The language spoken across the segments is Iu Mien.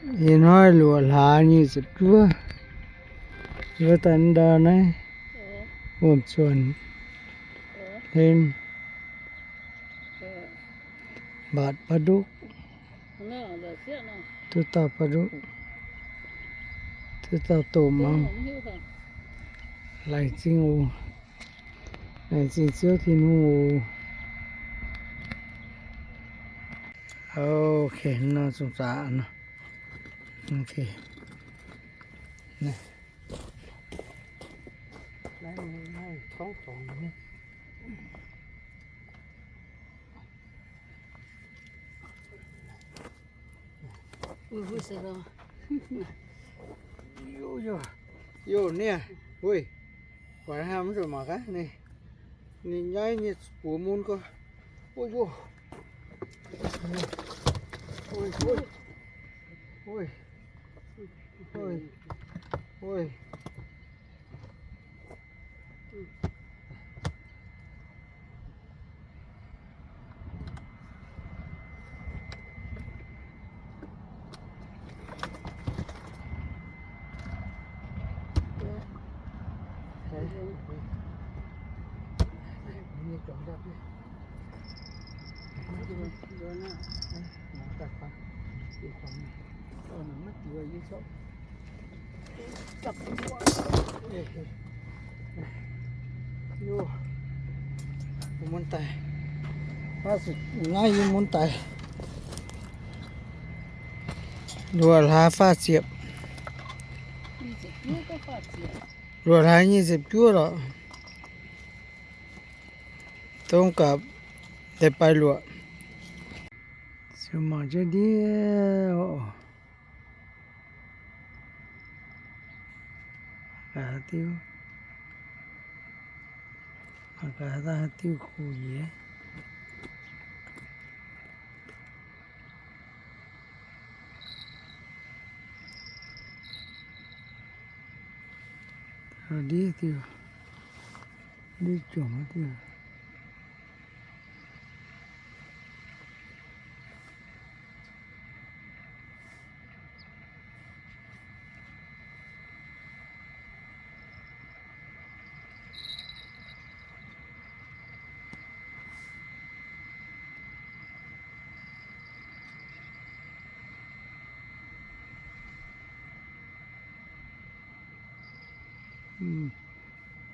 Ih hnoi luoqc hlaax nyic ziepc juov, wuov daaih ndau naaiv wuom-zuonc hlen, mbaatc baav nduqv, duqv dauh baav nduqv, duqv dauh domh aqv. Laengz zingh oc. Laengz zingh Ziouv Tin-Hungh oc. Ok, nor zungv zaqc nor. Ok. Naaiv, naaiv torngv dorngx nyei. Yoh, yoh, yoh, niaa, hui. Buatc hnangv mv zuqc mangc gaax ninh, ninh nyaiv nyei buoz mun gorx. Oi yoh. Oi, oi. Oi. Oi. Oi. Mun daaih, naaiv yie mun daaih, luoqc hlaax faah ziepc, luoqc hlaax nyic ziepc juov lorqc. Dongh gapv leiz-baaix luoqc. Ziouc mangc jienv ndiev oc. Gaax diuv, mangc gaax daaih diuv kuh yie. Ndiev diuv, ndiev juangc diuv.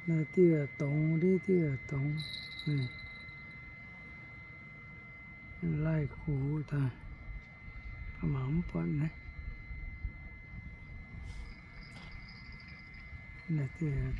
Naaiv diuh dongx, ndiev diuh dongx. Laih kuh daaih, mangc mv buatc naaiv. Naaiv diuh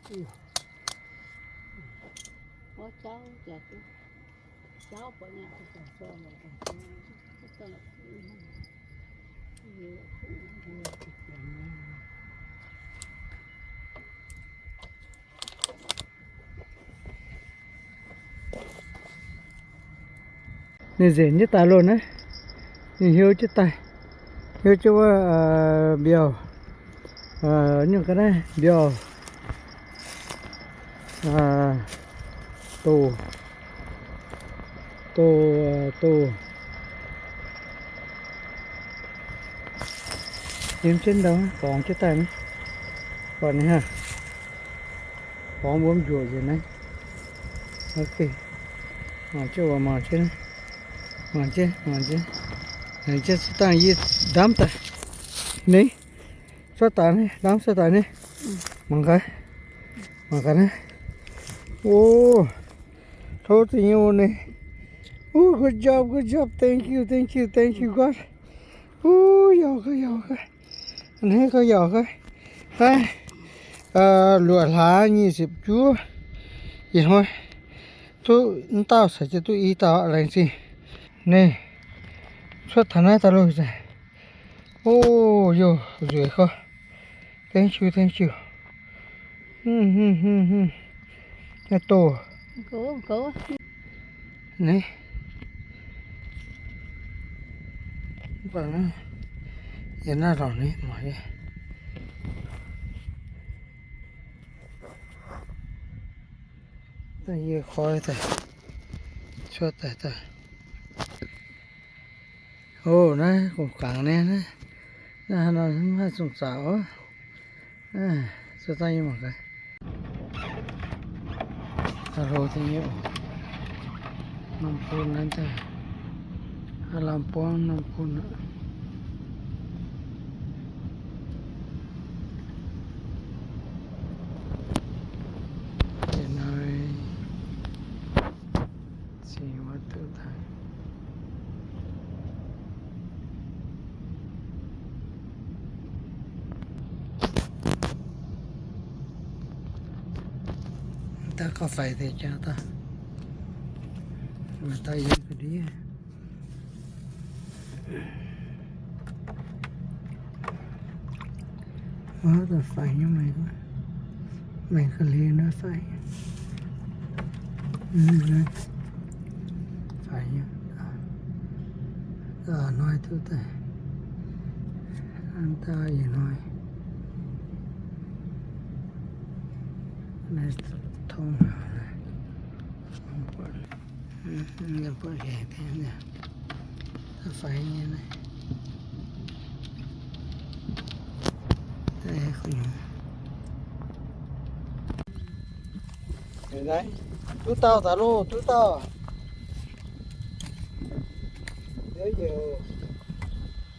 Ninh nzenc jienv daaih loh naaiv. Ninh hiuv jienv daaih, hiuv jienv wuov mbiauh, nyungc ga'naaiv mbiauh, doh, doh, doh. Yiem jienv ndau, dorngx jienv daaih naaiv. Buatc ninh haav, dorngx wuom njuoqc nzengc naaiv. Ok, mangc jienv, mangc jienv, mangc jienv, mangc jienv, mangc jienv, cuotv dangh yie ndamv daaih. Ninh cuotv daaih ni, ndamv cuotv daaih ni. Mangc gaax, mangc gaax naaiv. O, tov zingh nyei o ninh. O, good job, good job. Thank you, thank you, thank you, God. O, yauh gaax, yauh gaax. A'hneiv gauh yauh gaax. Naaiv luoqc hlaax nyic ziepc juov, ih hnoi duqv mv dauh caux jienv duqv i dauh laengz zingh. Ninh cuotv taux naaiv daaih loh. O, yauh nzueic gauh. Thank you, thank you. Naaiv doh. Naaiv. Mv baac naaiv, yiem naaiv lorngx ni mangc yie. Dangh yie koi daaih, cuotv daaih daaih. O, naaiv gong-gaangc naaiv, naaiv, naaiv haaix nor mv haih zungh zaqc oc. Cuotv dangh yie mangc gaax. Daaih hlo deix nyei oc. Norm bun naaiv daaih, aav lamh buangv norm bun aqv. Ih hnoi cingx wuov duqv daaih. Daaih gauh faix deix jaax daaih. Maaih daaih yiem ga'ndiev. Wuov daaih faix nyei maengx, maengx ga'hlen wuov faix. Faix nyei. Hnoi duqv daaih, daaih ih hnoi. Naaiv tongv haic. Buatc haic, faix nyei naaiv. Duqv dauh daaih loh, duqv dauh. Heuc,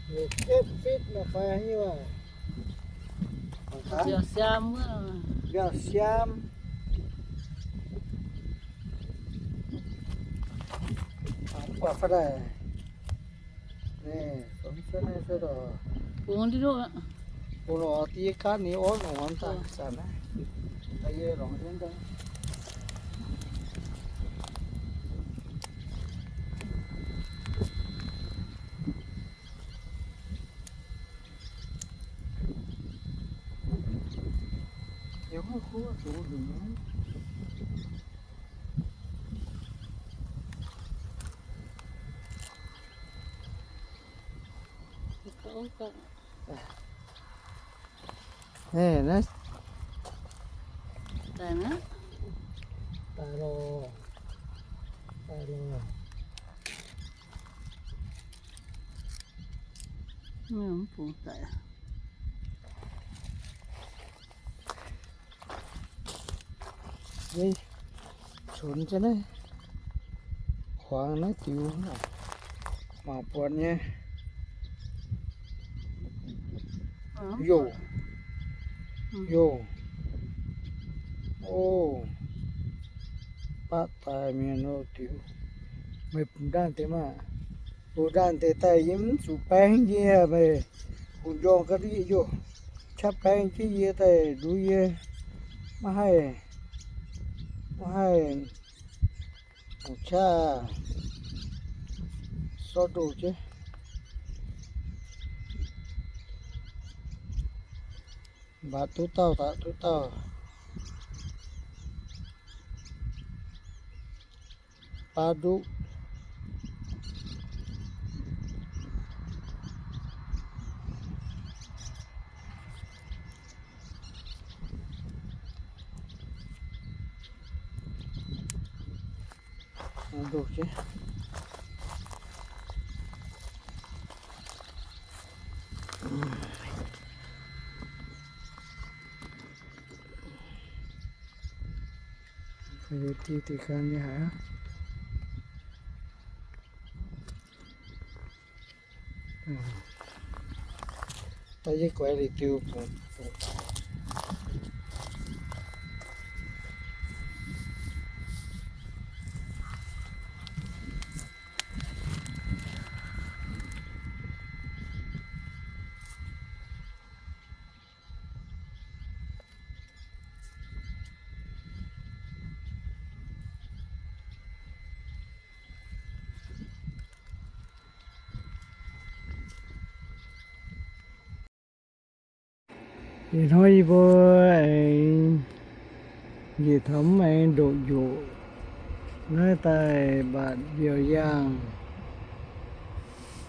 heuc jepv fitv naaic faix nyei waac. Mbiauz siaam, mbiauz siaam. Mv baac fai daaih, naaiv, bungx lorz diev gaatv ninh orv longc daaih zanc naaiv. Daaih yie longc jienv daaih. Naaiv, daaih loh, daaih loh. Mv bungx daic. Cunx jienv naaiv, kuangx naaiv diux, mangc buatc nyei. Yoh, yoh, o, baqv daaih mienh o diux. Meih bungx ndaanh deix maah. Bungx ndaanh deix daaih yie mv zuqc baeng yie, meih bungx njorngh ga'ndiev yoh, qaqv baeng jienv yie daaih nduov yie. Maiv haih, maiv haih, hungh qaqv sortv ndoh jienv. Mbatc duqv dauh daaih duqv dauh. Baav nduqv. Daaih yie guaix liuz diuh bungx. Ih hnoi yie mbuo aengx njiec taux mv aengx ndoqc njoqc naaiv daaih mbatc mbiauz yaangh.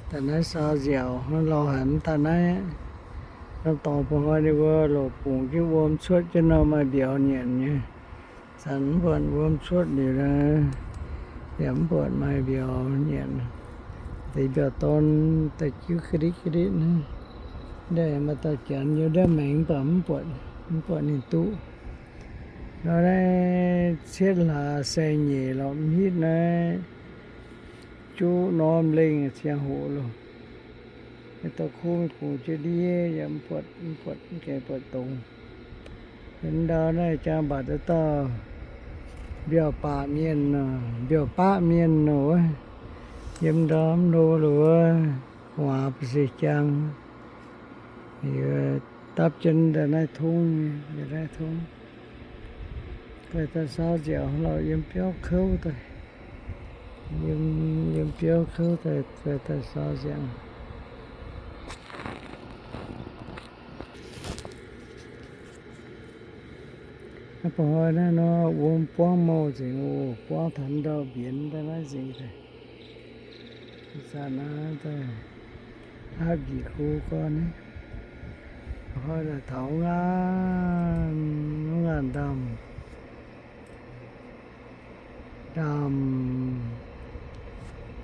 Daaih naaiv saau nziaauc hnangv lauh haic mv daaih naaiv. Norm dorngx ba'hnoi ninh mbuo loc bungx jienv wuom cuotv jienv nor maaih mbiauz nyanc nyei. Zanc mv buatc wuom cuotv liuz, yaac mv buatc maaih mbiauz nyanc. Deix mbiauz dorn daaih jiuv ga'nditv ga'nditv naaiv. Ndaaih maaih dauh janx yiem ndiev maengx mv baac mv buatc, mv buatc ninh duqv. Nor naaiv cietv hlaax saeng-nyeic lorqc, mv hitv naaiv juqv norm lengh ziangh hoc loh. Dorh kuv mingh bungx jienv ndiev yaac mv buatc, mv buatc, mv gaengh buatc dongz. Yiem ndau naaiv jangx mbatc dauh dauh mbiauz baqv mienh nor, mbiauz baqv mienh nor wuov. Yiem ndau mv lo lo wuov, gu'nguaaz ba'seix jangx. Dapv jienv daaih naaiv tongv, naaiv tongv. Daaih daaih saau nziaauc lorqc, yiem biauv kouv daaih. Yiem, yiem biauv kouv daaih, daaih, daaih saau nziaauc. Naaiv ba'hnoi naaiv nor wuom buangv mouh nzengc oc, buangv taux ndau mbienx daaih naaiv nzengc daaih. Ih zanc naaiv daaih hlapv njiec go gorn naaiv. Ba'hnoi naaic taux ngaanc, ngaanc ndaamv, ndaamv,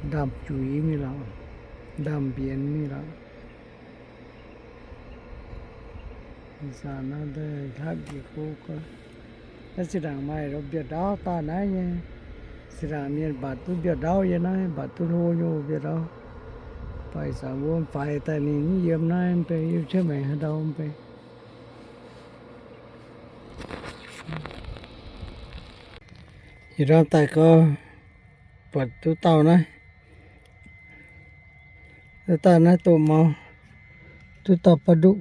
ndaamv-juiz mingh lorqc, ndaamv-mbienx mingh lorqc. Ih zanc naaiv daaih hlapv njiec go gorn. Naaiv zinh ndaangc maaih mbiauz ndaauv daaih naaiv nyei. Zinh ndaangc mienh mbatc duqv mbiauz ndaauv yiem naaiv, mbatc duqv hlo nyei mbiauz ndaauv. Baac ih zanc wuom faix daaih ninh mv yiem naaiv mv bei, yiem jienv maengx haaix ndau mv bei. Ih ndorm daaih gau, buatc duqv dauh naaiv. Duqv dauh naaiv doqc maux, duqv dauh baav nduqv.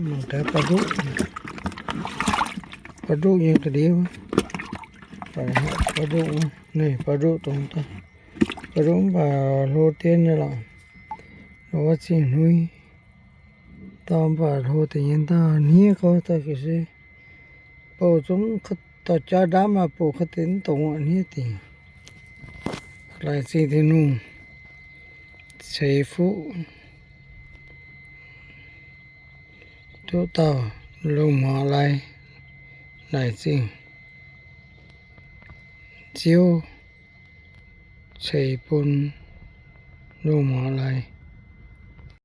Mangc gaax baav nduqv, baav nduqv nyei ga'ndiev. Baav nduqv, naaiv baav nduqv dongh dauh. Baav nduqv mv baac hlo dien nyei lorqc. Wuov zingh hnui, dauh mv baac hlo deix nyei, dauh hniev gau, dauh ga'sie bouh zungv dorh jauv ndaamv maah, bouh ka'deix mv dongz aqv, hniev dingc. Laengz zingh Tin-Hungh ceix fuqv duqv dauh lungh hmuangx lai. Laengz zingh Ziouv ceix bun lungh hmuangx lai.